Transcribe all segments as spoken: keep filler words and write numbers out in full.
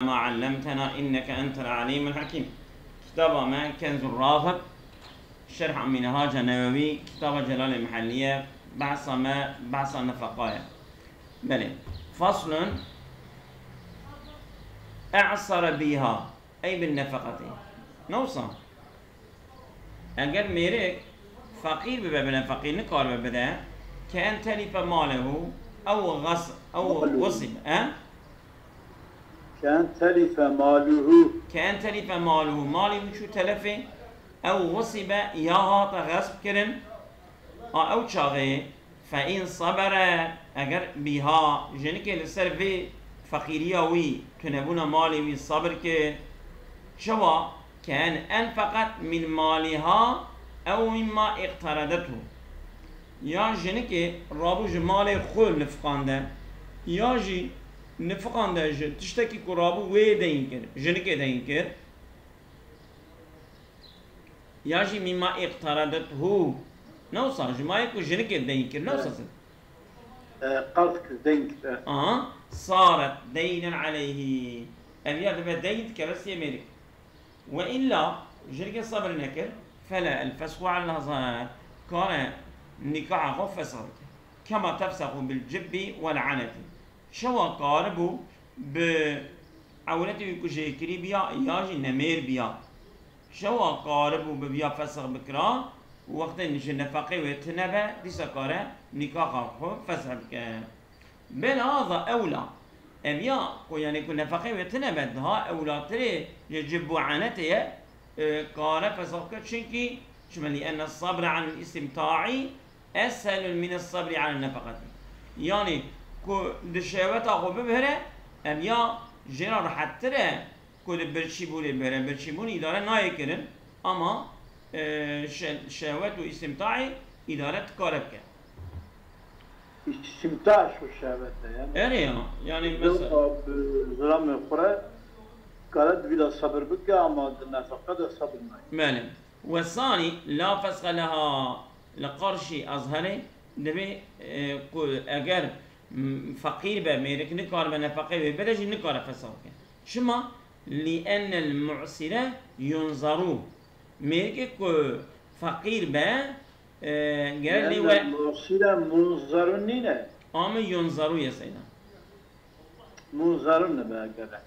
ما علمتنا إنك أنت العليم الحكيم. Kitaba me Kenzur Raxib, Şerh Minhaca Newewî, kitaba Celalê Mihellî ye, behsa me, behsa nefeqa ye. Belê. Faslun e'sara biha, ey bin nefeqetî. Ne wisa? Eger mêrik feqîr bibe, bine feqîr nikaribe bide, ke en telife malehu, ew gas-, ew Malehu. Gusib, e? Ke en telife maluhu. Ke en telife maluhu, malê wî çû telefê, ew gusibe, ya hate xesb kirin, a ew çaxê, fe in sabere, eger biha, jinikê li ser vê feqîriya wî, tunebûna malê wî sabir kir, çawa, ke en enfeqet min maliha ew mimma iqteredethu. Ya jinikê rabû ji malê xwe nifiqande, ya jî nifiqande ji tiştekî ku rabû wê deyn kir, jinikê deyn kir. Ya jî mimma iqteredethu. Ne wisa, ji malê ku jinikê deyn kir, ne wisa Evet. E, qerz kir, deyn kir, e. Aha, saret deynen aleyhi. Ev ya dibe deyn dikeve sê mêrik. Ve illa, jinikê sebir nekir, fela el fesxu alel hazar. Kare nikaha xwe fesx bike. Kema tefsexu bil cibbi vel aneti. Çawa karibû bi ewretê wî ku jêkirî biya, ya jî nemêr biya. Çawa karibû bi viya fesx bikira, wextê ji nefeqê wê tune be, dîsa kare nîkaxa xwe fesx bike. Bel haza ewla. Ev ya ku, yanî ku nefeqê wê tune be, daha ewlatirê ji cib û enetê ye, e, kare fesx bike, çimkî, çima li enne sabra anil istimta'i eshelun min sabri anil nefeqetî. Yanî ku di şehweta xwe bibihire, ev ya jê re rehettir e ku di birçîbûnê bihire. Birçîbûn îdare nayê kirin, ama, e, şe-, şehwet û îstimtaî îdare dikare bike. Îstimta şu şehwet e, yani. Erê ya, yani mesela. Bi zilamê xwe re kare di vî de sebir bike, ama di nefeqe de sebir nayê. Belê. Wesanî la fesxe leha li qarşî ezherê, divê, e, ku eger, m, feqîr be, mêrik nikaribe nefeqê wê bide jî nikare fesx bike. Çima? Li ennel mu'sire yunzaru. Mêrikê ku feqîr be, e, gere lê Li enne were. Mu'sire munzaru nîne. Ame yunzaru ye seyda. Munzaru ne be gere.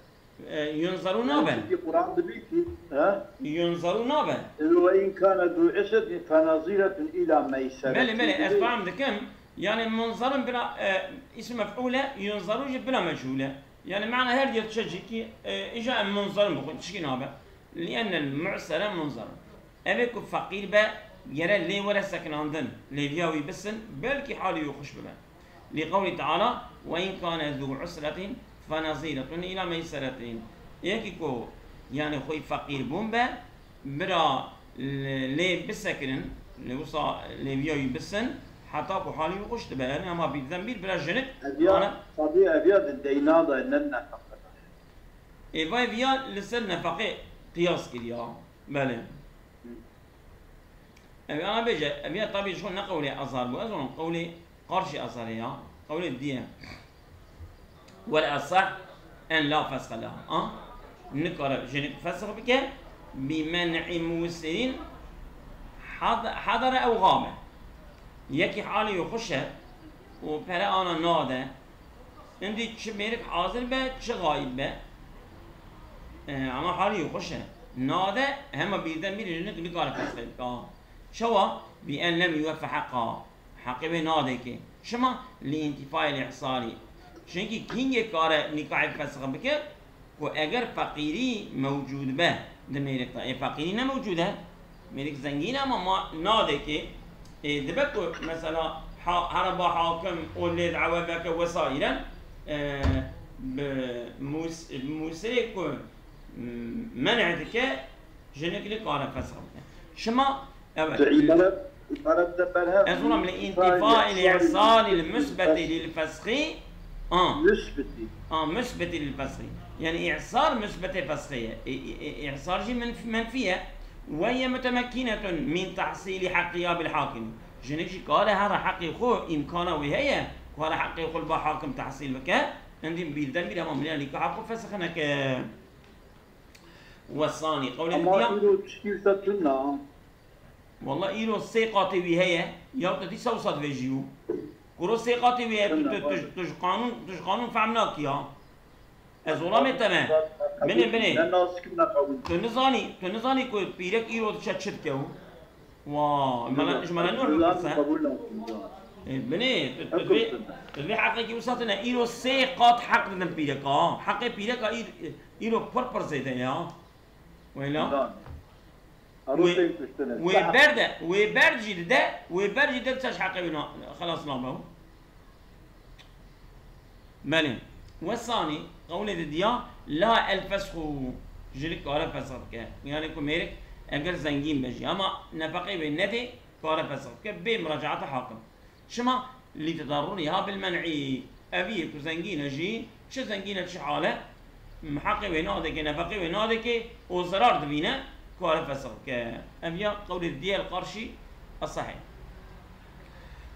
E, yunzaru nabe. Çünkü Kur'an dibi ki, ha? Yunzaru nabe. Ve in kana zu usretin fe naziretun ila meysere. Belê, belê, ez fam dikim. Yani munzarun bila, e, ism mef'ule, yunzaru jî bila meçhule. Yani mana her yer çecî ki, e, îja em munzarun bixwin, tişkî nabe. Li ennel mu'sere munzarun. Ev ê ku feqîr be, gere lê were sekinandin, lêviya wî bisin, belkî halî wî xweş bibe. Li qewlî Teala, "Ve in kane zu usretin fe naziretun ila meyseretin." Yekî ku, yani, xwî feqîr bûn be, bira lê, lê bisekinin, lê wisa lêviya wî bisin, heta ku halî wî xweş dibe. Yani, ama birdenbir bira jinik, Ev ya, yani, tabii ev ya di deyna de ne nefeqe. Ê vay viya li ser nefeqê qiyas kiriya. Belê. Ev ana bêje, ev ya tabî ji xwe ne qewlê Ezhar bû. Ez zanim qewlê qarşî Ezharê ya. Qewlê diye. Wel esah en la fesxe leha. A? Nikare jinik fesx bike. Bi men'i musirin had-, hadere ew gabe. Yekî halî wî xweş e û pere ana nade. Hindî çi mêrik hazir be, çi xayib be. E, ama halî xweş e. Nade, hema birdenbir jinik nikare fesxê bike. Çawa? Bi en lem yuweffe heqqa. Heqê wê nadê kê. Çima? Li întifayê lê ihsarî. Çunkî kîngê kare nîkahê fesx bike, ku eger feqîrî mewcûd be di mêrik de, ê feqîrî ne mewcûd e, mêrik zengîn e ama ma-, nadekê, ê, dibe ku mesela ha-, hereba hakim û lê dawe veke wesaîre, e, bi mus-, bi musirê ku, m-, men'e dike, jinik nikare fesx bike. Çima? Evet. Di îbaret, îbaret de berhev Ez wina li întifayê lê ihsarî lil musbetî lil fesxî. A. Musbetî. A, musbetî lil fesxî. Yani ihsar musbetê fesxê ye. E, e, e, ihsar jî menf-, menfî ye. Ve hiye mutemekkinetun min tahsîlî heqqiha bil hakim. Jinik jî kare here heqê xwe, îmkana wê heye, ku here heqê xwe li ba hakim tahsîl bike. Endî bîrden bîr ama min yanî ku haqû fesix neke. Wesanî, qewlê Ama diya. Îro tiştî wisa tune ha. Walla îro sê qatê wî heye, ya tu dîsa wisa dibêjî û. Kuro sê qatê wî heye, tu, Tune, tu, tu, tu ji qanûn, tu ji qanûn fehm nakî ya. Ez olamê te me. Binê, binê. Ne nasik ne qewî. Tu nizanî, tu nizanî ku pîrek îro diçe çi dike û. Wa, ji me re, ji me re nû qebûl nakin. Ê, binê, tu, tu dibê, tu dibê heqekî wisa tune. Îro sê qat heq didin pîreka. Heqê pîreka îr-, îro pir pir zêde ya. Wêla. Wê, wê ber de, wê ber jî dide, wê ber jî dide çaş heqê wê na-, xelas nabe. Belê. Wesanî, qewlê didiya, la el fesxu, jinik kare fesx bike. Yani ku mêrik eger zengîn be jî, ama nefeqê wê nedê, kare fesx bike, bê muracaata hakim. Çima? Li tedarruriha bil men'i. Ev yê ku zengîn e jî, çi zengîn e, çi hal e, heqê wê nadeke, nefeqê wê nadeke û zerar dibîne, kare fesx bike. Ev ya qewlê diyel qarşî esehê.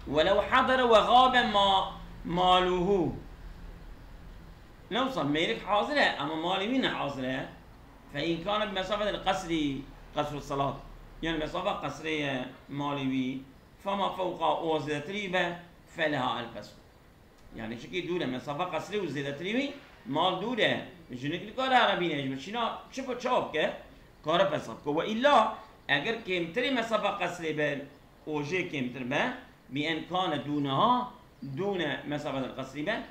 Welew hadere we gabe ma, maluhu. Lewsa mêrik hazir e, ama malê wî ne hazir e. Fe in kane bi mesafetil qesrî, qesru salat. Yani mesafa qesrê ye malê wî. Fema fewqa û zêdetirî be, feleha el fesxu. Yani çikî dûr e, mesafa qesrê û zêdetirî wî mal dûr e. Jinik nikare here bîne, ji çîna çi bi çawa bike? Kare fesx bike. Ve illa, eger kêmtirê mesafa qesrê be, û jê kêmtir be, bi en kane dûneha, dûne mesafetel qesrî be,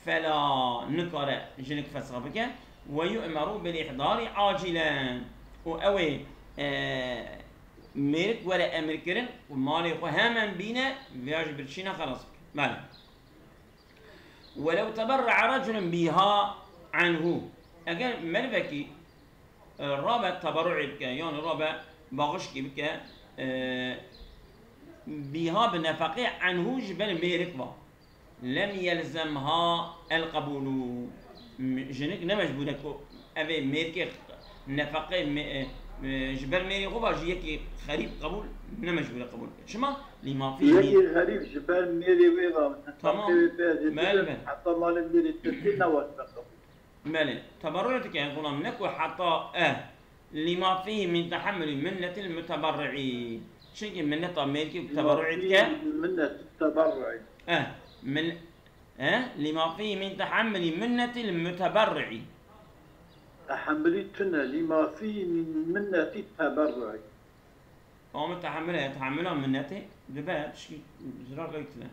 fela nikare jinik fesx bike, ve yu'meru bil ihdarî acilen. Û ew ê, e, mêrik were emirkirin û malê xwe hemen bîne, viya ji birçîna xelas bike. Belê. Welew teberra'a reculun biha anhu. Eger merivekî, e, rabe teberru'ê bike, yani rabe bağışkî bike, e, biha bi nefeqê anhu ji ber mêrik va. Lem yelzemha el qebulu. M-, jinik ne mecbûr e ku ev ê mêrikê nefeqê me-, e, e, ji ber mêrê xwe va ji yekî xerîb qebûl ne mecbûr e qebûl bike. Çima? Lima fî Yekî xerîb ji ber mêrê wê va. Tamam. Nefeqê wê pê zêde Belê, be. Heta malê mêrê tirkî ne wasife qebûl. Belê. Teberrû dike, gulam, ne ku heta e. Lima fîhî min tehemmulî minnetil muteberri'î. Çimkî minneta mêrikî ku teberru'ê dike. Minnet teberru'î. Eh, min-, eh, lima fîhî min tehemmulî minnetil muteberri'î. Tehemmulî tune, lima fîhî min minnetî teberru'î. Ama tehemmule, tehemmula minnetê dibe, tişkî zirar qey tune.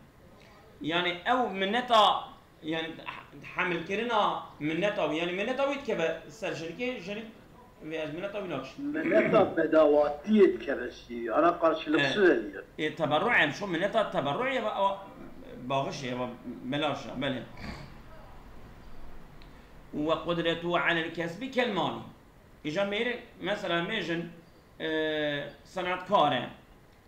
Yani ew minneta Yani, hemilkirina minneta wî, yani minneta wî dikeve ser jinikê, jinik vê ez minneta wî nakim. Minneta bedawatiyê dikeve jî, ana qarşılıksız ediyor. E, teberru em şu minneta teberru ye, ew bağış ye, ew belaş e, belê. Ve kudretu alel kesbi kel mali. Îca mêrik, mesela mêjin, e, senatkar e,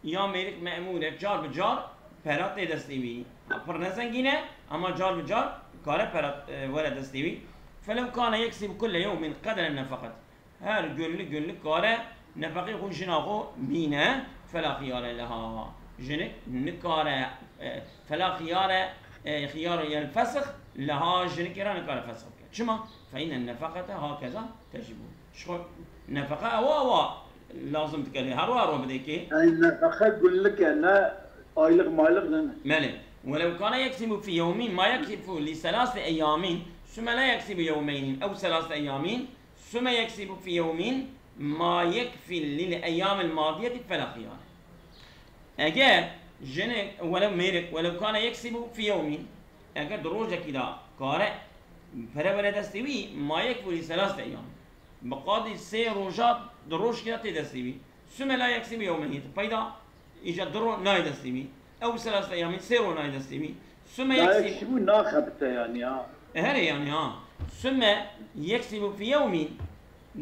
ya mêrik memûr e, car bi car pera tê destê wî. Pir ne zengîn e, ama car bi car kare pera, e, were destê wî. Felew kane yeksîbu kulle yewmin qedre nefaqet. Her günlük günlük kare nefeqê xwe jina xwe bîne, fela xiyare leha. Jinik nikare, e, fela xiyare, e, xiyar el fesx leha, jinikê re nikare fesx bike. Çima? Fe innen nefaqete hakeza tecibu. Ji xwe nefeqa ewa ewa lazim dike lê her wa ro bidê kê. Yani nefeqa günlük e, ne aylık maylık ne. Belê. Welew kana yeksibu fi yewmin ma yeksibu li selaseti eyyamin, sümme la yeksibu yewmeynin ew selasete eyyamin, sümme yeksibu fi yewmin ma yekfi lil eyyamil madiyeti fela xiyare. Eger jinik, welew mêrik, welew kana yeksibu fi yewmin, eger di rojekî de kare pere were destê wî, ma yekfi li selasete eyyam. Bi qadî sê roja di rojekî de tê destê wî. Sümme la yeksibu yewmeyni, di peyda îca di ro nayê destê wî. Ew selasete eyyamî, sê ro nayê destê wî. Sümme yeksibu. Yeksibu naxebite yani ha. E, herê yani ha. Sümme yeksibu fi yewmin,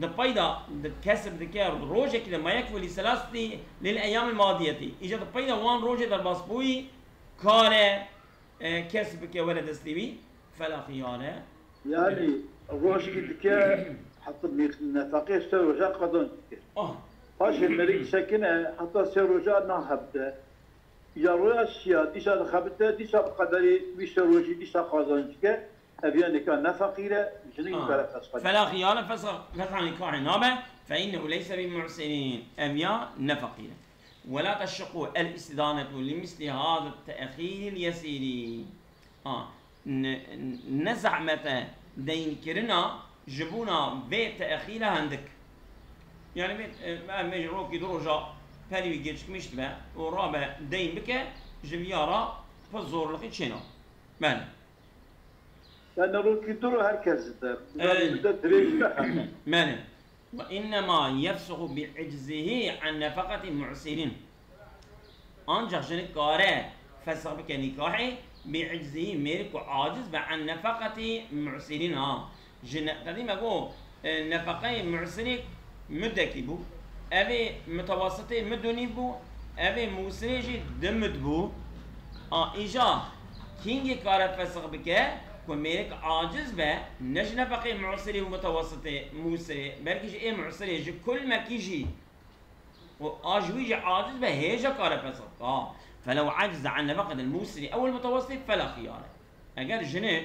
di peyda di kesb dike rojekî de ma yekfi li selaseti lil eyyamil madiyeti. Îca di peyda wan rojê derbasbûyî kare, e, kesb bike were destê wî, fela xiyare. Yani rojekî dike heta nefeqê sê roja qazanc dike. Ah. Paşê mêrik sekine heta sê roja naxebite. Ya roja şiya, dîsa dixebite, dîsa bi qederî wî sê rojî dîsa qazanc dike. Ev ya nîka ne feqîr e, jinik Ha. nikare fesxa. فلا خيار فسخ، فسخ نكاح nabe، فإنه ليس بمعسر. Ev ya ne feqîr e. ولا تشق الاستدانة لمثل هذا التأخير اليسير. Ha, ne, ne zehmet e deynkirina ji bona vê te'xîra hindik. Yani vê, e, em ê ji rokî du roja perî wî gecikmiş dibe û rabe deyn bike, ji viya ra pir zorlixî çêna. Belê. Yani rokî du ro her kes dide. Ee, Zaten bir de dirêj ne hemen. Belê. وإنما يفسخ بعجزه عن نفقة معسر. Ancak jinik kare fesx bike nikahê, bi iczihi, mêrik ku aciz be, an nefaqetî mu'sirîn ha. Ji ne-, qedî me got, e, nefaqeyê mu'sirê mudekî bû. Evê mutewasitê mudunî bû. Evê musirê jî di mud bû. A, îja kîngê kare fesx bike ku mêrik aciz be, ne ji nefaqeyê mu'sirê û mutewasitê musirê, belkî ji ê mu'sirê, ji kulmekî jî û a ji wî jî aciz be, hêja kare fesx bike. Ha, felew acize an nefaqetil musirî ew il mutewesitî fela xiyare. Eger jinik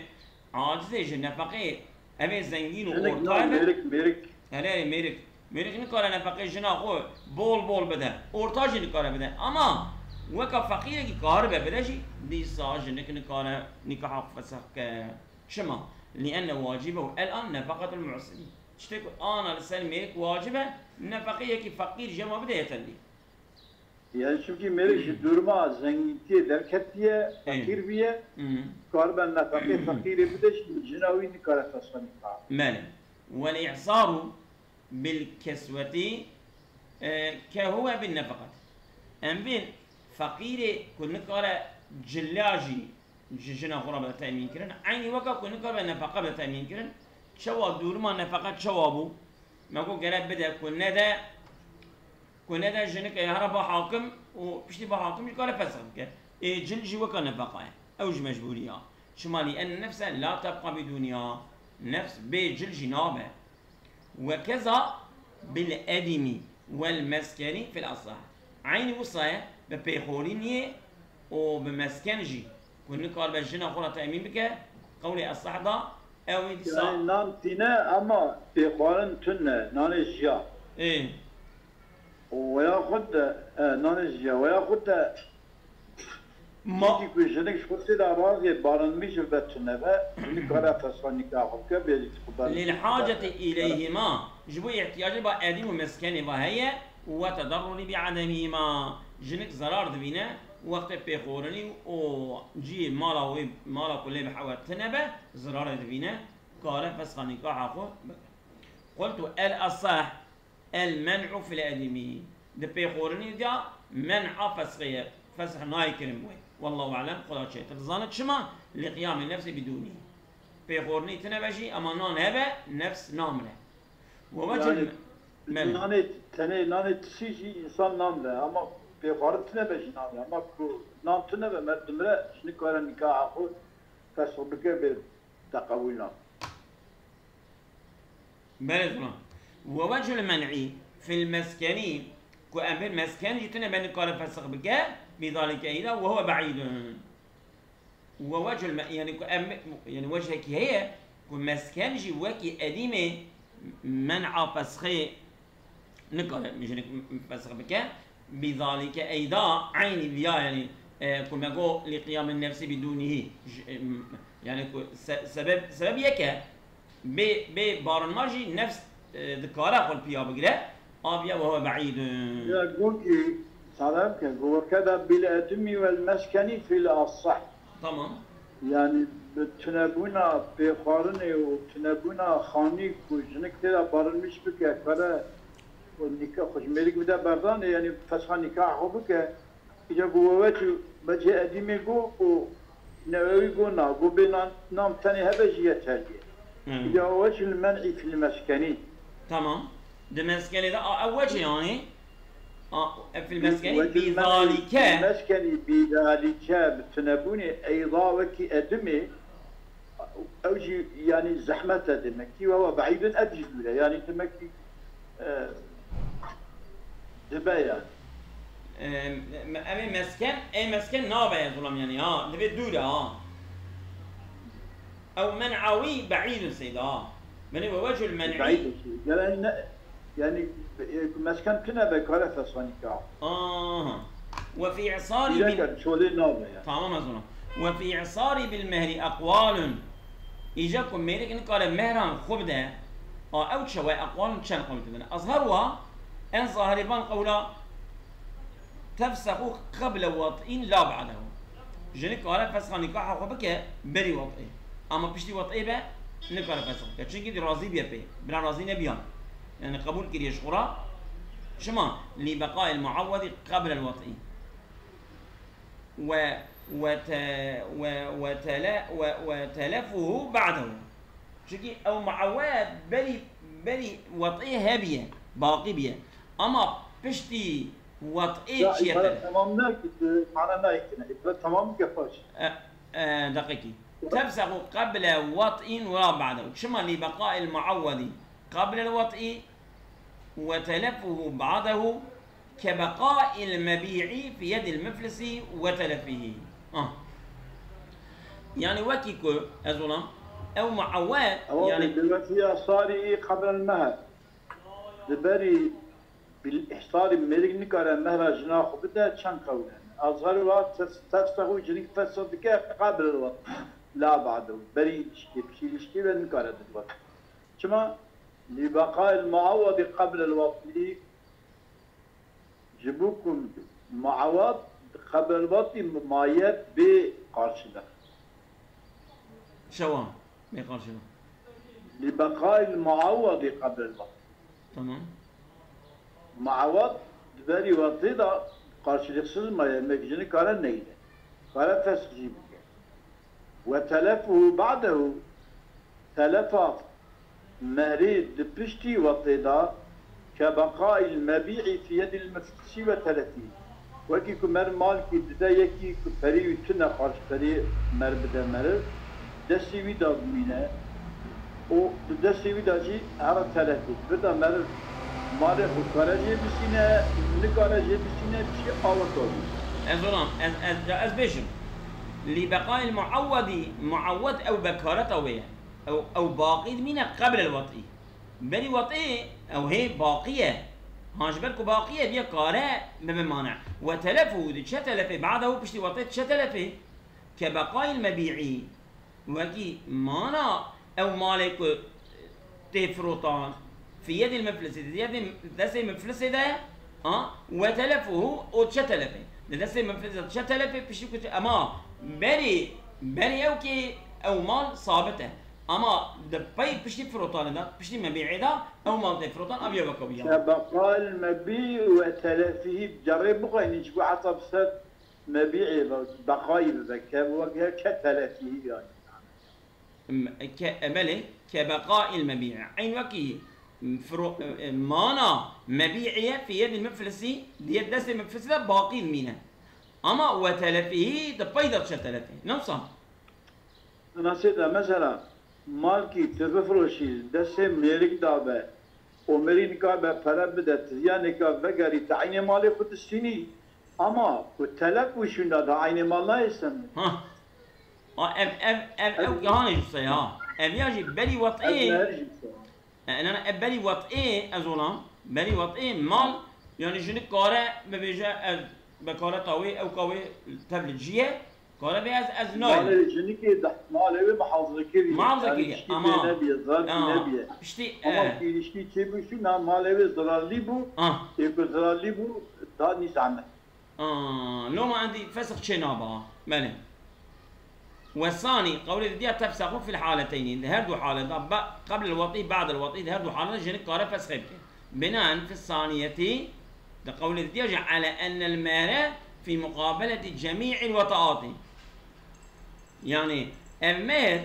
acizê ji nefeqê evê zengîn û Jinik ortayê nan, be, mêrik, mêrik. Erê, erê, mêrik. Mêrik nikare nefeqê jina xwe bol bol bide. Orta jî nikare bide. Ama weka feqîrekî karibe bide jî, dîsa jinik nikare nîkaha xwe fesx bike. Çima? Lienne wacibehu el-an nefaqetul mu'sirî. Tiştê ku ana li ser mêrik wacib e, nefeqê yekî feqîr jema bide yeterlî. Yani çünkü mêrik ji duruma zengîntiyê derketiye, Ê. feqîr bûye, Hı. karibe nefeqê feqîrê bide, şimdi jina wî nikare fesxanî ka. Belê. Wel i'saru bil keswetî, e, ke huwe bin nefaqet. Em bên feqîrê ku nikare cila jî ji jina xwe re bide temîn kirin, eynî weke ku nikare nefeqe bide temîn kirin, çawa duruma nefeqe çawa bû? Me got gere bide, ku nede, ku nede jinik ê here ba hakim û piştî ba hakim jî kare fesx bike. Ê cil jî weke nefeqa ye. Ew jî mecbûrî ya. Çima lî en nefse la tebqa bidûnî ya. Nefs bê cil jî nabe. Ve keza bil edîmî wel meskenî fil asah. Eynî wisa ye bi pêxorîniyê û bi mesken jî ku nikaribe jina xwe re temîn bike, qewlê esah da, ew ê dîsa Yani nan tîne ama pêxwarin tune, nanê jiya. Ê. Û weya xwe de, e, nanê jiya, weya xwe de Ma- Kî ku jinik ji xwe sê de razê barinmî ji ve tune be, jinik kare fesxa nîka xwe bike, bêrî xwe ber- Lil haceti îleyhima, ji bo îhtiyacê ba edîm û meskenê ve heye, we tedarrurî bi edemîhima, jinik zerar dibîne, wextê pêxorinî û cî mala wê, mala ku lê bi hewe tine be, zerarê dibîne, kare fesxa nîkaha xwe bike. Qultu el asah, El men'u fil edîmî. Di pêxorinî de men'a fesxê ye. Fesx nayê kirin wê. Wallahu alem, Xuda çêtir dizane. Çima? Li qiyamê nefsê bidûnî. Pêxorinî tine be jî, ema nan hebe, nefs namire. We wecil Yani, Belê. Nanê, tenê nanê tisî jî însan namire. Ama pêxwarin tine be jî namire. Ama ku nan tune be, merd dimire, ji nikare nîkaha xwe fesx bike bê teqewîlan. Belê zilam. Ve wecul men'i fil meskenî, ku em bên mesken jî tune be nikare fesx bike, bî zalike eyda ve huve be'îdun. Ve wecul me-, yani ku em, yani wechekî heye, ku mesken jî wekî edîmê men'a fesxê nikare jinik fesx bike. Bî zalike eyda, eynî viya, yani, e, ku me got, lî qiyamê nefsî bidûnî. J-, e, m-, yani ku se-, sebeb, sebeb yek e. Bê, bê barinma jî nefs, e, dikare xwe li piya bigire. A viya ve huve be'îdun. Ya got ki, salem ke, got, "Ve keda bil edimi vel meskeni fil asah." Tamam. Yani bi tunebûna pêxwarinê û tunebûna xanî ku jinik tê de barinmîş bike, kare û nîka xwe ji mêrik bide berdanê, yani fesxa nîkaha xwe bike. Îca ku we weçû becê edîmê got û Newewî got na, got bê nan, nan tenê hebe jî yeterlî ye. Hı. Îca we weçû li men'î fil meskenî. Tamam. Di meskenê de, a, ew wecê yani. A, e, fil meskenî Wecû li men'î bî zalike. Fil meskenî bî zalike, bi tunebûnê eyda wekî edimê, ew jî, yani, zehmet e demek ki, we we be'îdin ev jî dûr e. Yani, demek ki, e, dibe yani. E, me-, em ê mesken, ê mesken nabe, zulam yani, ha, divê dûr e, ha. Ew men'awî be'îdun seyda. Belê, ve wecihul men'î. Be'îd olsun. Yani ne, yani, e, mesken tune be kare fesxanîka. Aha. Ve fî i'sarî bil Çolê nabe ya. Tamam, ez ona. Ve fî i'sarî bil mehri eqwalun. Îca ku mêrik nikare mehran xwe bide, a ew çawa eqwalun çend qewl dibin. Ezheruha, en zahirê van qewla, tefsexu qeble wat'în la ba'dehu. Jinik kare fesxa nîkaha xwe bike berî wat'ê. Ama piştî wat'ê be, nikare fesx bike. Çunkî di razî bîye pê. Bila razî nebiyan. Yani qebûl kiriye ji xwe ra. Çima? Li beqail muawwedî qeblel wat'î. Ve, ve te-, ve, ve tele-, ve, ve telefuhu ba'dehu. Çunkî ew muawwed berî, berî wat'ê hebiye, baqî biye. Ama piştî wat'ê Ya, çiye îbare tele. Tamam ne ki, mana ne ki, ne? İbare tamam ki yapaş. E, e, deqekî. Tefsexu qeble wat'in ve la ba'dehu. Çima li beqail muawwedi qeblel wat'i ve telefuhu ba'dehu ke beqail mebî'i fi yedil muflisi ve telefihi. Ah. Yani wekî ku ez olam, ew muawwed, Ama yani bi, bi wesiya sarî qeblel meher. Di berî bil îhsarî mêrik nikare mehra jina xwe bide çend qewl hene. Azhar wa tefs-, tefsexu jinik fesx dike qabl el wet. La ba'du. Berî ilişkî, piştî ilişkî ve nikare didwet. Çima? Li beqail muawwedi qabl el wetî. Ji bo ku muawwed qabl el wetî maye bê qarşılık. Şewa. Bê qarşılık. Li beqail muawwedi qabl el wetî. Tamam. Muawwed di berî wetê de qarşılıksız maye, mêrik jî nikare neyne. Kare fesx jî bike. Ve telefuhu ba'dehu, telefa mehrê di piştî wetê de ke beqail mebî'i fi yedil muflisi ve telefî. Wekî ku mer malkî dide yekî ku perî wî tune qarşperî mer bide meriv, destê wî de bimîne û di destê wî de jî here telefî. Birda meriv malê xwe kare jê bisîne, nikare jê bisîne, çi awirta bû. Ez ona, ez, ez, ez bêjim. Li beqayil muawwedî, muawwed ew bekareta wê ye. Ew, ew baqî dimîne qeblel wetî. Berî wetî ew hê baqî ye. Ha, ji ber ku baqî ye, diye kare bibe mane. Ve telefu, diçe telefê, ba'dehu piştî wetê diçe telefê. Ke beqayil mebî'î. Wekî mana ew malê ku tê firotan. Fi yedil muflisi, di yedê, destê muflisê de, ha, ve telefuhu, û diçe telefê. Di destê muflisê de diçe telefê, piştî ku çi, ema berî, berî ew kê ew mal sabit e. Ama di pey piştî firotanê de, piştî mebî'ê de, ew mal tê firotan, ev ye weke wî ya. Ke beqal mebî ve telefihî, cerê bixwînî, ji bo hesab ser mebî'ê ve, beqayî bibe, ke weke ke telefihî yani. M-, ke, e, belê, ke beqail mebî'ê. Eyn wekî, m, firo-, e, e, mana mebî'ê ye, fi yedil muflisî, di yed destê muflisî de baqî dimîne. Ama ve telefihî, di pey de diçe telefê. Ne wisa? Nasê de mesela, malkî tu bifiroşî, destê mêrik de be, û mêrî nika be pere bide, tu ziyanê ka vegerî, tu eynê malê xwe distînî. Ama ku telef û şûnda da eynê mal nayê sen. Ha. Ha, ev, ev, ev, ev Ev gihanê ji se ya. Ev ya jî berî wet'ê. Ev meher jî se. E, nana, e, berî wet'ê ez olam, berî wet'ê mal, yani jinik kare bibêje ez bekareta wê, ew ka wê tevlî ciye, kare bê ez, ez nayim. Malê jinikê de, malê wê muhafaza kirî. Muhafaza kirî, ama. Yani ilişkî tê nebiye, zarar nebiye. Piştî, ama e, ilişkî çê bû şûna malê wê zararlî bû, ah, ê ku zararlî bû, da nî zehmet. Aa, loma endî fesx çê naba. Belê. Wesanî, qewlê didiya tefsexu fil haleteynî. Di her du halê de, be-, qeblel wetî, ba'del wetî, di her du halê de jinik kare fesxê bike. Binaen fis saniyetî, di qewlê didiya jî ele ennel mehre fî muqabeleti cemî'il wetaatî. Yani ev mêr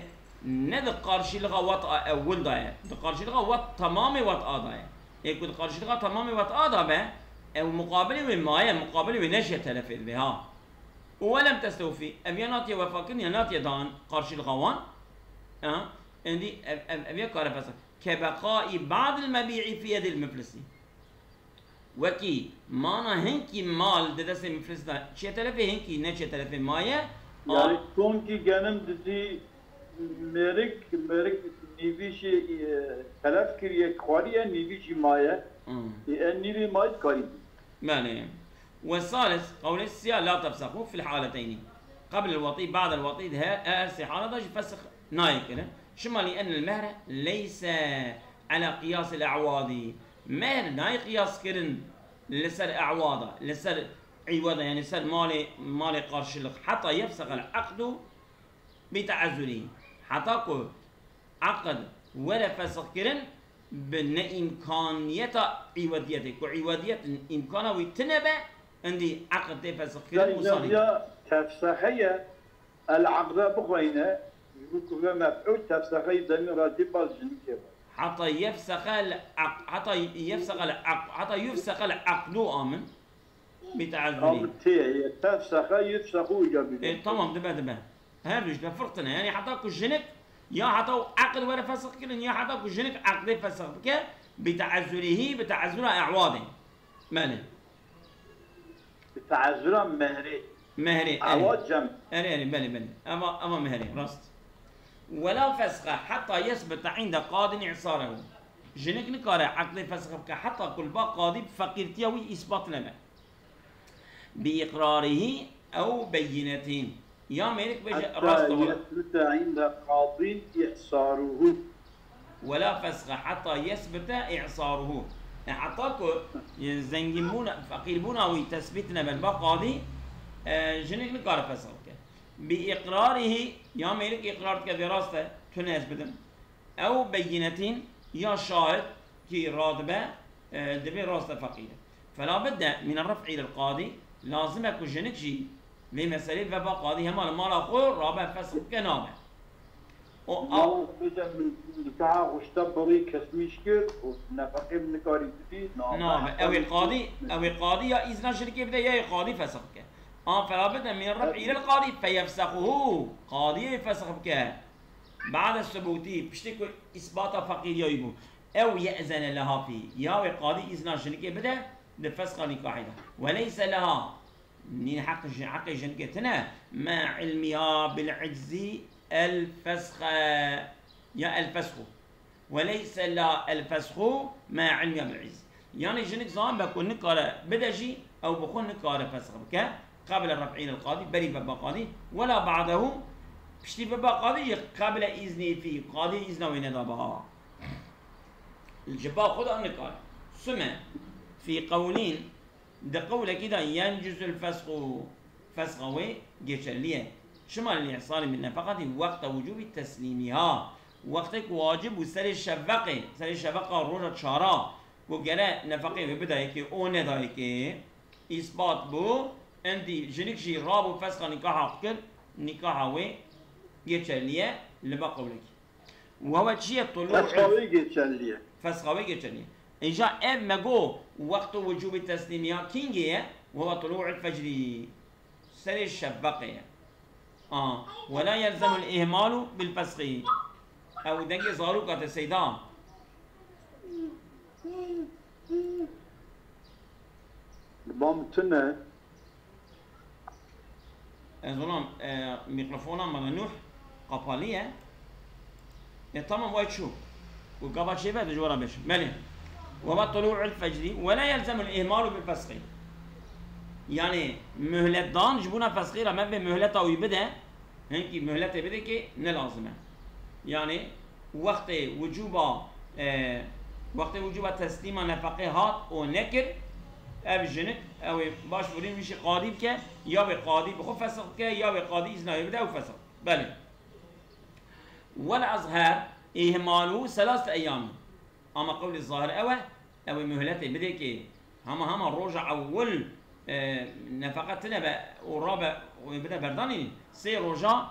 ne di qarşîlixa wet'a ewil de ye, di qarşîlixa wet, tamamê wet'a de ye. Ê ku di qarşîlixa tamamê wet'a de be, ew muqabilê wê maye, muqabilê wê neşe telefê dibe ha. Û welem testewfî, ev ya natiye wefakirin ya natiye dan qarşîlixa wan. Ha? Endî ev, ev, ev ya kare fesa. Ke beqaî ba'dil mebî'î fî yedil muflisî. Wekî mana hinkî mal di destê miflis de çê telefê, hinkî ne çê telefê maye. Yani a- konkî genim dizî Mêrik, mêrik nîvî jî, e, telef kiriye, xwariye, nîvî jî maye. Hmm. E, en nîvî maye dikarî. Belê. والثالث، qewlê siya, لا تفسخوا في الحالتين. قبل الوطي، بعد الوطي، di her, her sê hala de jî fesx nayê kirin. Çima? لأن المهر ليس على قياس الأعواض. Mehr nayê qiyas kirin li ser e'wada, li ser îwada, yani ser malê, malê karşılık. حتى يفسخ العقد بتعذره. Heta ku eqd were fesxkirin bi neîmkaniyeta îwadiyetê. Ku îwadiyet îmkana wî tine be, endî eqd tê fesxkirin. Yanî wisa nîne. Ya tefsehe ye, el eqde bixweyne, ji bo ku ve mef'ûl tefsexeyî demî re dî bal jinikê be. حتى يفسخ العقد، حتى يفسخ العقد، حتى يفسخ العقد amin. Bi teezzurî. Abi tê, tefsexe yefsexû ya bî. E, tamam, dibe, dibe. Her du jî de firq tine. Yani heta ku jinik, ya heta eqd were fesx kirin, ya heta ku jinik eqdê fesx bike, bi teezzurihî, bi teezzura e'wadê. Belê. Bi teezzura mehrê. Mehrê, erê. Ewa cem. Erê, erê, belê, belê. Eva, eva mehrê, rast. ولا فسخ حتى يثبت عند قاض إعساره. Jinik nikare eqdê fesx bike heta ku li ba qadî bi feqîrtiya wî îsbat nebe. بإقراره أو بينة. Ya mêrik bêje, rast e wela. حتى يثبت عند قاض إعساره. ولا فسخ حتى يثبت إعساره. E, heta ku, e, zengînbûna, feqîrbûna wî tesbît nebe li ba qadî, e, jinik nikare fesx bike. بإقراره, ya mêrik îqrar dike, vê rast e, tune ez bidim. Ew beyînetîn, ya şahid kî radibe, e, divê rast e feqîr e. فلا بد من الرفع إلى القاضي, lazim e ku jinik jî vê meselê ve ba qadî, hema li mala xwe rabe fesx bike, nabe. O, a- Mala xwe bêje min nikaha xwe ji te birî, kesmîş kir û nefeqê min nikarî bidî, nabe. Nabe. Ew ê qadî, ew ê qadî ya îzna jinikê bide, ya ê qadî fesx bike. A, فلا بد من الرفع إلى القاضي فيفسخه. Qadiyê fesx bike. بعد ثبوته, piştî ku îsbata feqîriya wî bû. أو يأذن لها فيه. Ya wê qadî îzna jinikê bide di fesxa nîkahê de. وليس لها, nî heq ji, heqê jinikê tine, مع علمها بالعجز الفسخ. Ya الفسخ. وليس لها الفسخ مع علمها بالعجز. Yanî jinik zanibe ku nikare bide jî, ew bi xwe nikare fesx bike. قبل الرفع إلى القاضي, berî ve ba qadî. ولا بعده, piştî ve ba qadî jî, قبل إذنه فيه, qadî îzna wê neda ba. Ji ba xwe de nikare. ثم في قولين, di qewlekî de ينجز الفسخ, fesxa wê geçerlî ye. Çima? للإحصال بالنفقة وقت وجوب تسليمها. Wextê ku wacib bû serê şefeqê, serê şefeqa roja çara, ku gere nefeqê wê bidayê kê û nedayê kê, îsbat bû, endî jinik jî rabû fesxa nîkaha xwe kir, nîkaha wê geçerlî ye li ba qewlekî. Wewe çi ye? Tulu. Fesxa wê geçerlî ye. Fesxa wê geçerlî ye. Îja ev me got, wextu wicûbî teslîmiya kîngê ye? Wewe tulu'ul fecrî. Serê şefeqê ye. A, ولا يلزم الإهمال بالفسخ. Ew dengê zarok e te Seyda. Bam tune. Ez ona, e, mikrofona me Nuh kapalı ye. E, tamam, vay çû. Bu gava çêbe de jora beş. Belê. وبعد طلوع الفجر ولا يلزم الإهمال بالفسخ. Yani mühlet dan ji bona fesxê re me vê mühleta wî bide. Hinkî mühletê bide ki ne lazim e. Yani wextê wicûba, e, wextê wicûba teslîma nefeqê hat û nekir, ev jinik, ew ê başvurîn wî jî qadî bike, ya wê qadî bi xwe fesix bike, ya wê qadî îzna wê bide ew fesix. Belê. والأظهر إهماله ثلاثة أيام. Ama qewlê zahir ew e, ew ê muhletê bidê ki hema hema roja ewil, e, nefeqe tine be û rabe û bide berdanî, sê roja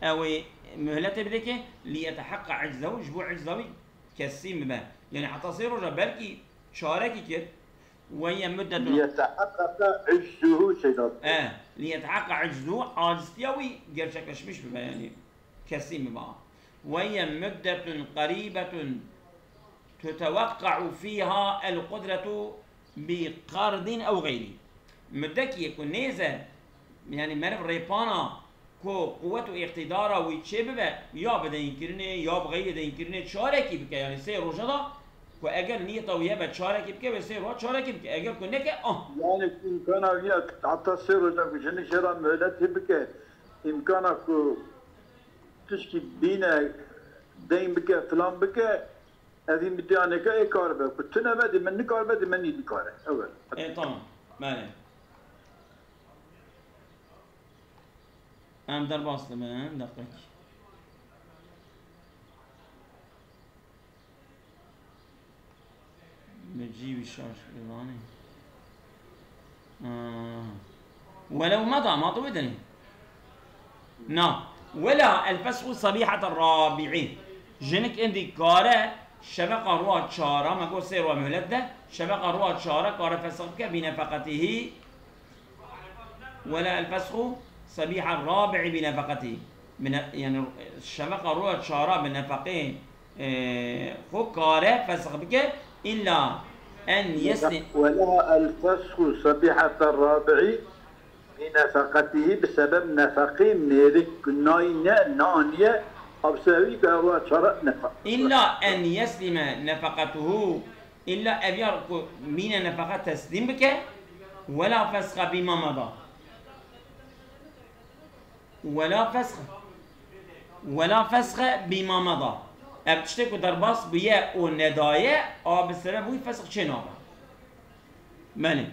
ew ê muhletê bide ki ليتحقق عجزه, ji bo ecza wî kesî bibe. Yani heta sê roja belkî çarekî kir, وهي مدة. ليتحقق عجزه Seyda. E, ليتحقق عجزه, aciztiya wî gerçekleşmiş bibe, yani kesî bibe. وهي مدة قريبة تتوقع فيها القدرة بقرض أو غيره. Mudekî ku nêze, yani meriv rêpana ku quwet û îqtîdara wî çê bibe, ya bi deynkirinê ya bi xeyrê deynkirinê çarekî bike, yanî sê roja da ku eger niyeta wî hebe çarekî bike, wê sê roja çarekî bike, eger ku neke, ah. Yani imkana wî ye heta sê roja ku jinik jê re muhletê bike, imkana ku tişkî bîne, deyn bike, filan bike, evî midiyaneke ê kar be. Ku tune be, dê min nikar be, dê min nî bikare. Ew e. Ê, tamam. Belê. Em derbas dibin, deqek. Bi cî wî şaş bivanê. Ah. Welew meda, ma tu bidinî. Na. Wela el fesxu sabîhete rabi'î. Jinik indî kare şeveqa roja çara, me got sê roja muhlet de, şeveqa roja çara kare fesx bike bî nefeqetihî. Wela el fesxu sabîha rabi'î bi nefeqetî. Bi ne-, yani şeveqa roja çara bi nefeqê, e, xwe kare fesx bike. İlla en yesli- Wela el fesxu sabîhete rabi'î bi nefeqetî, bi sebeb nefeqê mêrik nayne, naniye, absewî ke roja çara nefeq. İlla en yeslime nefeqetuhu. İlla ev ya ku mîne nefeqe teslîm bike, wela fesxe bîma meda. Wela fesxe. Wela fesxe bîma meda. Ev tiştê ku derbas bûye û nedaye, a bi sebeb wî fesx çê nabe. Belê.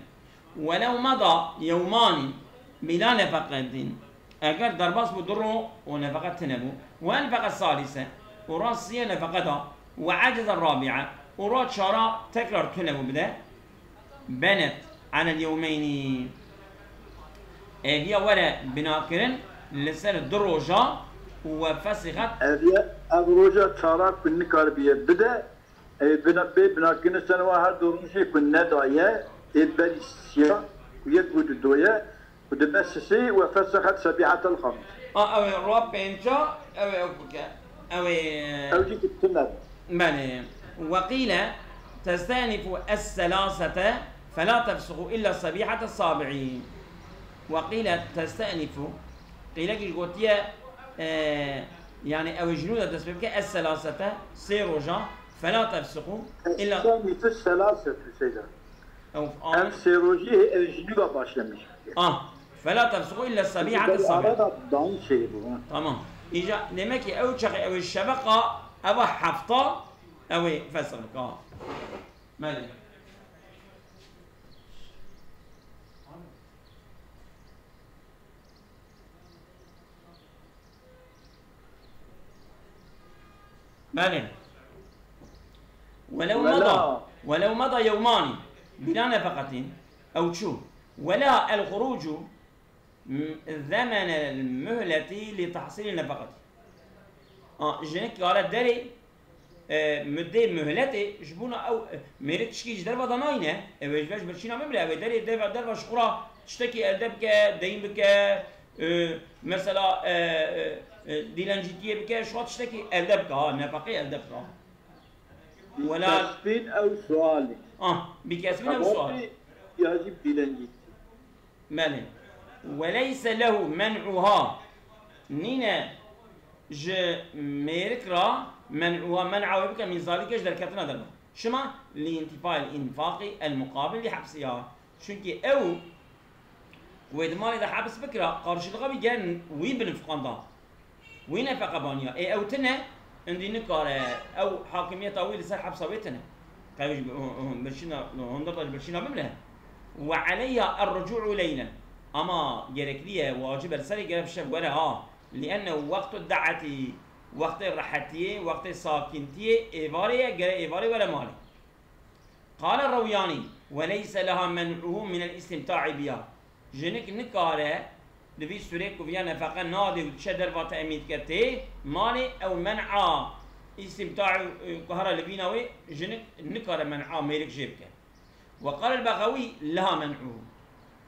Welew meda yewmanî bila nefeqetin. Eger derbas bû du ro û nefeqe tine bû. Û enfeqe salise. Û ra siyê nefeqe da. Û eceze rabi'e. Û ra çara tekrar tune bû bide. Benet alel yewmeyni. Eviya were binakirin li ser du roja û we fesixet. Eviya ev roja çara ku nikaribiye bide, Ê bina, bê binakirine sene wa her du rojê ku nedaye, ê berî siya, ku yek got du ye, ku dibe sisê we fesexet sebîhetel xamis. A, ew ê roja pênca, ew ê ew bike. Ew ê Ew jî ku tune be. Belê. Weqîle testenifu es-selasete fela tefsuxu illa sebîhete sabi'î. Weqîle testenifu. Qîlekî jî gotiye, e, yani ew ê ji nû de dest pê bike, es-selasete, sê roja, Fela tefsiqu illa. Sen îtir selaset Hüseyin. Ew, ev sê rojî ev ji nû ve başlamış. Ah, fela tefsiqu illa sebihate sabih. Arada dan şey bu, ha. Tamam. Îca, demek ki ew çaxê ew şeveqa, eva hefta, ew fesq bika. Belê. Belê. Welew meda, welew meda yewmani bila nefeqetin, ew çû. Wela el xurucu m-, zemenel muhleti li tahsili nefeqeti. A, jinik kare derê e, muddê muhletê ji bona ew, e, mêrik tişkî ji derva de nayne, ew ê ji ve ji birçîna bimire, ew ê derê derva, derva ji xwe re tiştekî elde bike, deyn bike, e, mesela, e, e, e, dîlencîtiyê bike, ji xwe tiştekî elde bike, ha, nefeqê elde bike. Wela Kesbîn ew sualî. Ah, bi kesbîn ew sual. Ya jî dîlencîtî. Belê. Weleyse lehu men'uha. Nîne ji mêrik ra men'uha, men'a wê bike min zalikê ji derketina derve. Çima? Li intifa'il infaqi el muqabil li hepsiha. Çunkî ew wê di malê de heps bikira, qarşılığa wî gel wî binifqanda. Wî nefeqe baniya. Ê ew tine, indî nikare, ew hakimiyeta wî li ser hepsa wê tine. Qewî ji bi-, hû-, hû-, birçîna, hundir da ji birçîna bimre. Ve aleyha er-rucû'u leylen. Ama gerekliye, wacib e, li serê gerek şev were ha. Li'ennehu wektu da'etî, wextê rehetiyê, wextê sakintiyê, êvarê ye, gere êvarê were malê. Qale Rewyanî, "Ve leyse leha men'uhu minel istimta'i biha." Jinik nikare, di vî sûrê ku viya nefeqe nade û diçe derva temîn dike tê malê, ew men'a istimta'i, e, ku hera li vîna wê, jinik nikare men'a mêrik jê bike. Ve qale Begawî, "Leha men'uhu."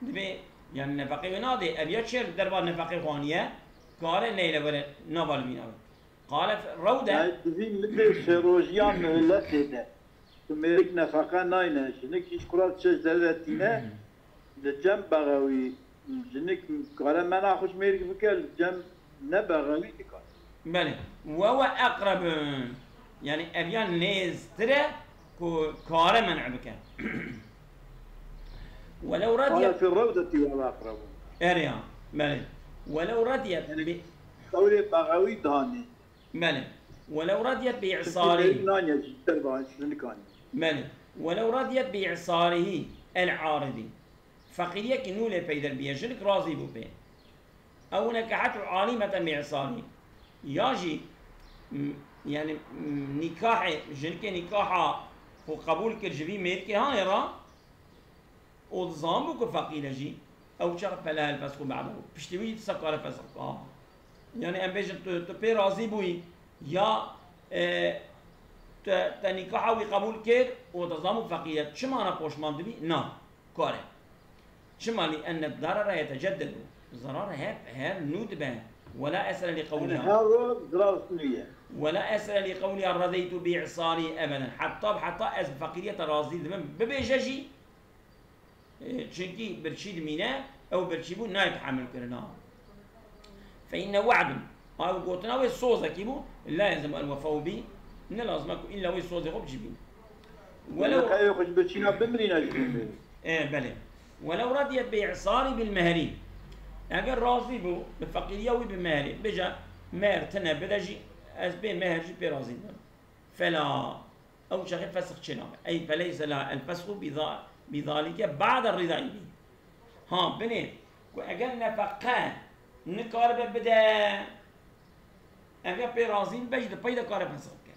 Dibê, yani nefeqê wê nade, ev ya çêr derva nefeqê xwaniye, kare neyle were nava li vîna wê. Qale f-, Rewde. Yani divî min de sêrojiya muhletê de. Tu mêrik nefeqe nayne, jinik hîç qura çeş derve tîne, li cem Begawî Jinik kare mena xwe ji mêrik bike, li cem ne bexewî dikare. Belê. Ve huve eqrebun. Yani ev ya nêztir e ku kare men'a bike. Welew radiyet. Qale fi rewdetî ve huve eqrebun. Erê ya. Belê. Welew radiyet bi. Qewlê bexewî danê. Belê. Welew radiyet bi i'sarî. Naniye ji ter ba jinikan. Belê. Welew radiyet bi i'sarî el aridi. Feqîriyekî nû lê peyder bûye, jinik razî bû pê. Ew nekehetu alîmeten bi îsarî. Ya jî, m, yani, m, nîkahê, jinikê nîkaha xwe qebûl kir ji vî mêrikê hanê re, û dizanbû ku feqîr e jî, ew çax feleha el fesxu ba'dehu. Piştî wî disa kare fesx bike. Yani em bêjin tu, tu pê razî bûyî, ya, e, te, te nîkaha wî qebûl kir û dizanbû feqîr e. Çima ne poşman dibî? Na. Kare. Çima? لأن الضرر يتجدد. Zerar hep her nû dibe. ولا أثر لقولها. Her roj zerar nû ye. ولا أثر لقولها رضيت بإعصاري أبدا. Heta bi heta ez bi feqîriyê te razî dibim. Bibêje jî, e, çunkî birçî dimîne, ew birçîbûn nayê tehamul kirina. فإنه وعد. Ew gotina wê sozekî bû, لا يلزم الوفاء به. Ne lazim e ku îlla wê sozê xwe bicibîne. Welew. Xeyr xwe ji birçîna bimirîne ji bin. E, belê. Welew radiyet bi i'sarî bil mehrî. Eger razî bû bi feqîriya wî bi mehrê, bêje mehr tine bide jî, ez bê mehr jî pê razî bim. Fela. Ew çaxê fesx çênabe. Ey feleyse leha el fesxu bi za-, bi zalike ba'de rîdayî bî. Ha, binê ku eger nefeqe nikaribe bide, eger pê razî bibe jî di pey de kare fesx bike.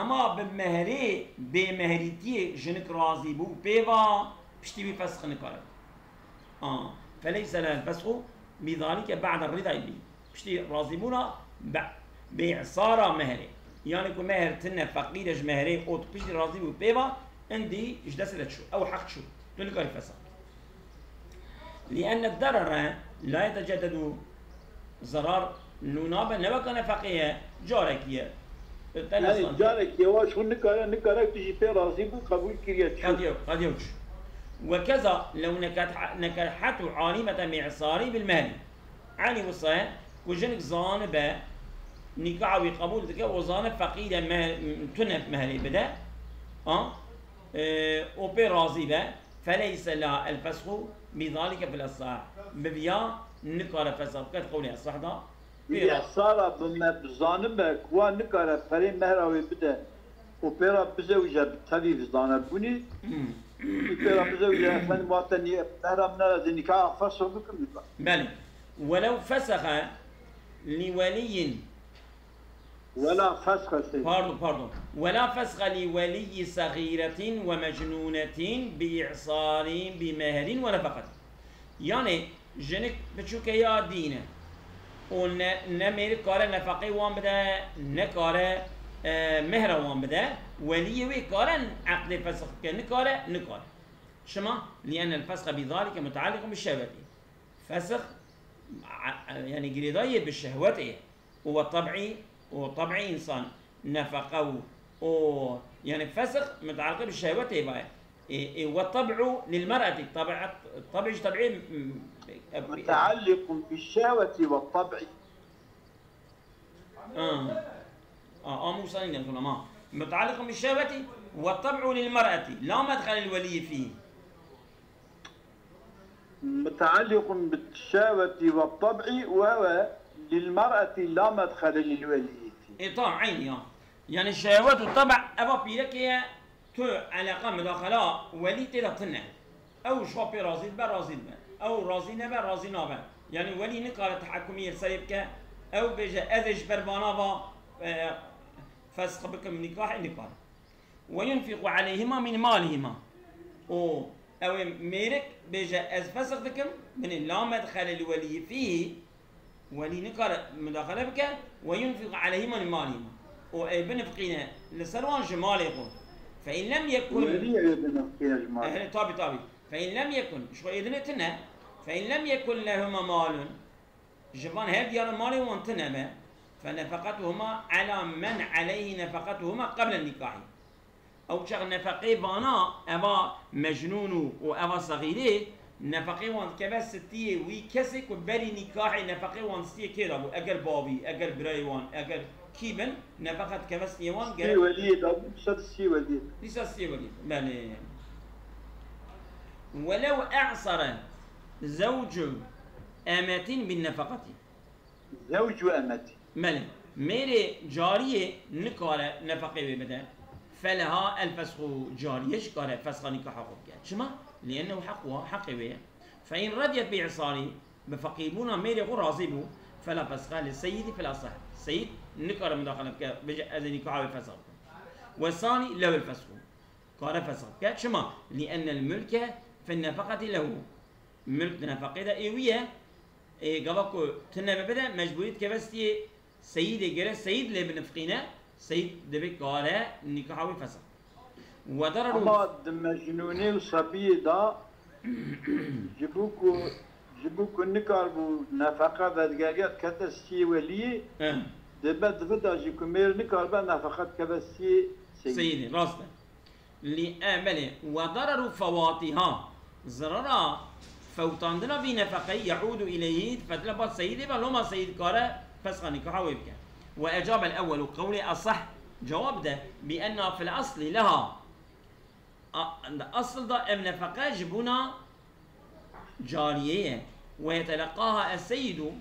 Ema bi mehrê bêmehrîtiyê jinik razî bû pê va, piştî wî fesx nikare bike. A, feleyse leha el fesxu bi zalike ba'de rîdayî bî. Piştî razîbûna be-, bi îsara mehrê. Yani ku mehr tine feqîr e ji mehrê û tu piştî razî bû pê va, indî ji destê de çû. Ew heq çû. Tu nikarî fesx bikî. لأن الضرر لا يتجدد. Zerar nû nabe, ne weka nefeqê ye, carekî ye. Te Yani nesan. Carekî ye, wa ji xwe nikare, nikare tu jî pê razî bû, qebûl kiriye, çû. Qediyo, qediyo çû. وكذا لو نكح-، نكحته عالمة بإعصاره بالمهر. Elî wisa ye ku jinik zanibe, nîkaha wî qebûl dike û zane feqîr e, me-, tune mehrê bide. A? E, û pê razî be. Feleyse leha el fesxu bi zalike fil esah. Bi viya nikare fesx bike, di qewlê esah da. Pê razî. Îsara bi me, bi zanibe ku wa nikare perê mehra wê bide û pê re bizewije, bi tevî bi zanebûnê. Hmm. Û pê re bizewije, efendim, wate nî-, mehra min nere, ez ê nîkaha fesx bikim, nikare. Belê. Welew fesexe li weliyyin. Wela fesxe sê. Pardon, pardon. Wela fesxe li weliyyi segîretin ve mecnûnetin bi î'sarin bi mehrin ve nefeqetin. Yani jinik biçûke ya dîn e. Û ne, ne mêrik kare nefeqê wan bide, ne kare, e, mehra wan bide. Weliyê wê kare eqdê fesx bike, nikare, nikare. Çima? Li ennel fesxe bi zalike mutaalliqun bi şehwetî. Fesx, a-, a-, yani girêdayî bi şehwetê ye. Û we teb'î, û teb'î însan nefeqe û, û, yani fesx mutaalliq bi şehwetê baye. E, e, ve teb'u lil mer'eti, teb'at, teb'î ji teb'î, m-, e, e, متعلق بالشهوة والطبع. A. A, a Musa nîne, tamam. متعلق بالشهوة والطبع للمرأة لا مدخل للولي فيه. متعلق بالشهوة والطبع وهو للمرأة لا مدخل للولي فيه. E, tamam, eynî ya. Yani şehwet û teb' eva pîrekê ye, tu eleqa, mudaxela welî tê de tune. Ew ji xwe pê razî dibe, razî dibe. Ew razî nebe, razî nabe. Yani welî nikare tehekumî li serê bike. Ew bêje, ez ê ji ber vana va, e, fesx bikim nîkahê, nikare. Ve yunfiqu aleyhima min malihima. Û ew ê mêrik bêje, ez fesx dikim, binê la medxele li weliyî fîhî, welî nikare mudaxele bike, ve yunfiqu aleyhima min malihima. Û ê binifiqîne li ser wan ji malê xwe. Fe in lem yekun. Welî ê binifiqîne ji malê. Ehe, tabî, tabî. Fe in lem yekun, ji xwe êdinê tune. Fe in lem yekun lehuma malun. Ji van her diya re malê wan tune be, fe nefeqetuhuma ela men aleyhî nefeqetuhuma qeble nîkahî. Ew çax nefeqê vana, eva mecnûn û, û eva sexîrê, Nefeqê wan dikeve stiyê wî kesê ku berî nîkahê nefeqê wan stiyê kê de bû? Eger bavî, eger birayê wan, eger kî bin, nefeqe dikeve stiyê wan. Stiyê Gerek weliyê de bû, ser stiyê weliyê de. Dîsa stiyê weliyê de. Belê. Welew e'sere zewcu emetin bin nefeqetî. Zewcu emetî. Belê. Mêrê cariyê nikare nefeqê wê bide. Feleha el fesxu, cariye jî kare fesxa nîkaha xwe bike. Çima? Liennehu hequ, heqê wê ye. Fe in radiyet bi isarî, bi feqîrbûna mêrê xwe razî bû. Fela fesxa li seyidî fil asah. Seyid nikare mudaxele bike, bêje ez ê nîkaha wê fesx bikim. We sanî lewil fesxu. Kare fesx bike. Çima? Liennel mulke fin nefeqetî lehu. Mulk di nefeqê de ê wî ye. Ê, gava ku tune bibe de mecbûrî dikeve stiyê seyîdê, gere seyîd lê binifiqîne, seyîd divê kare nîkaha wî fesx. Wedararu. Ama di mecnûnê û sebiyê de ji bo ku ji bo ku nikaribû nefeqe vedigeriya dikete stiyê weliyê, Eh. Dibe di vir de jî ku mêr nikaribe nefeqe dikeve stiyê seyîdê. Seyîdê, rast e. Li e belê, we dararu fewatiha, zirara fewtandina vî nefeqeyî, yeûdu ileyhî, difetile ba seyîdê ve, loma seyîd kare fesxa nîkaha wê bike. Ve ecabel ewwelu, qewlê esah cewab de, bi enna fil aslî leha. A, di asl de ev nefeqe ji bona cariyê ye. Ve yeteleqqaha es-seyyidu,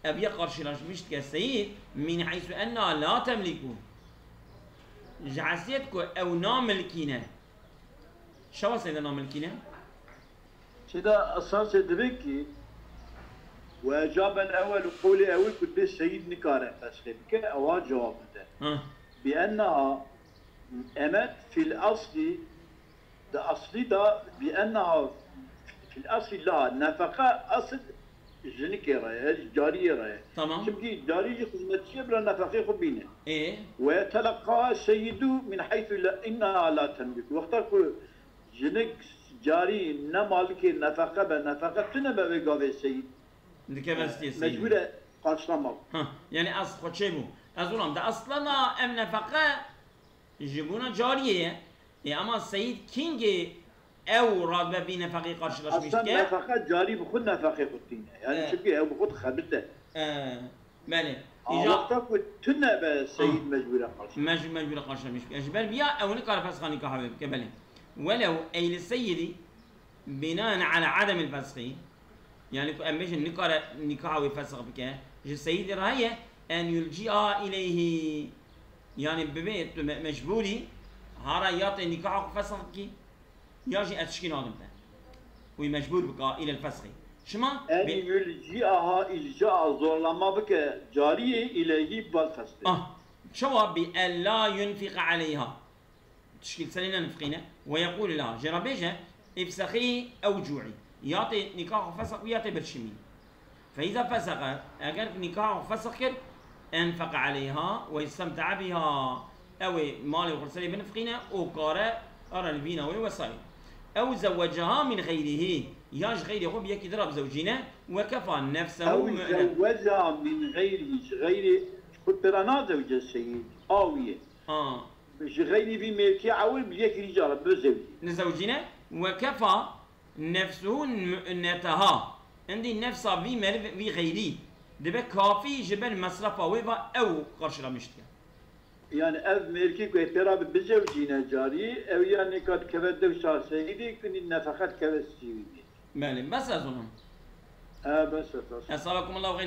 ev ya qarşılaşmış dike seyîd, min heysu enna la temliku. Ji hesiyet ku ew namilkîne. Çawa seyde namilkîne? Çi de esasê dibe ki, we ecabel ewel û qewlê ewil ku dibê seyîd nikare fesxê bike, ewa cewab bide. Ha. Bi ennaha emet fil aslî, di aslî de bi ennaha fil aslî la nefeqe asil jinikê re ye, cariyê re ye. Tamam. Çimkî carî jî xizmetçiyê bila nefeqê xwe bîne. Ê? Ve yeteleqqaha seyyidu min heysu la, innaha la temlik. Wexta ku jinik carî ne malikê nefeqe be, nefeqe tune be vê gavê seyîd. Dikeve stiyê seyîdê. Mecbûr e qarşılama. Ha, yani ez xwe çêbû. Ez ulam de aslana em nefeqe ji bona cariyê ye. Ê, ama seyîd kîngê ew radibe vî nefeqî qarşılaşmış dike? Aslında nefeqe carî bi xwe nefeqê xwe tîne. Yani e. Çünkü ew bi xwe dixebite. E, belê. Îja wexta ku tune be seyîd mecbûr e qarşılaşmış. Mecbûr, mecbûr e qarşılaşmış bike. Ji ber viya ew nikare fesxa nîkaha wê bike, belê. Welew ey li seyidî binaen ala ademil fesxî, yani ku em bêjin nikare nîkaha wê fesx bike, ji seyidê re heye en yulci'a ileyhî. Yani bibê tu me-, mecbûrî hara ya tê nîkaha xwe fesx bikî, ya jî ez tişkî nadim te. Wî mecbûr bika îlel fesxî. Çima? En yulci'aha, îlca'a, zorlama bike cariyê, ileyhî, vel fesxî. Ah, çawa? Bi ella yunfiqe aleyha. Tişkî li serê nenifqîne. Ve yeqûlu leha, jê re bêje, îfsexî ew cu'î. Ya tê nîkaha xwe fesx bikî ya tê birçimî. Fe îza fesexe, eger nîkaha xwe fesx kir, enfeqe aleyha ve istemte'e biha. Ew ê malê xwe li serê binifqîne û kare ara li vîna wê wesayî. Ew zewweceha min xeyrihî, ya ji xeyrê xwe bi yekî din re bizewcîne, ve kefa nefsehu mu'ne. Ew zewweceha min xeyrihî, ji xeyrê xwe pêra nazewce seyîd, a wî ye. Ha. Ji xeyrî vî mêrkê ewil bi yekî dî cara bizewcî. Nizewcîne, we kefa nefsuhu mu'neteha. Endî nefsa vî meriv, vî xeyrî dibe kafî ji ber mesrefa wê ve ew qarşılamiş dike. Yani ev mêrkê ku ê pê re bi bizewcîne carî, ew ya nêka dikeve dew çar seyîdê, kunî nefeqe dikeve stî wî mêrkê. Belê, bes ez olam. He, bes e, bes. Esalakum Allahu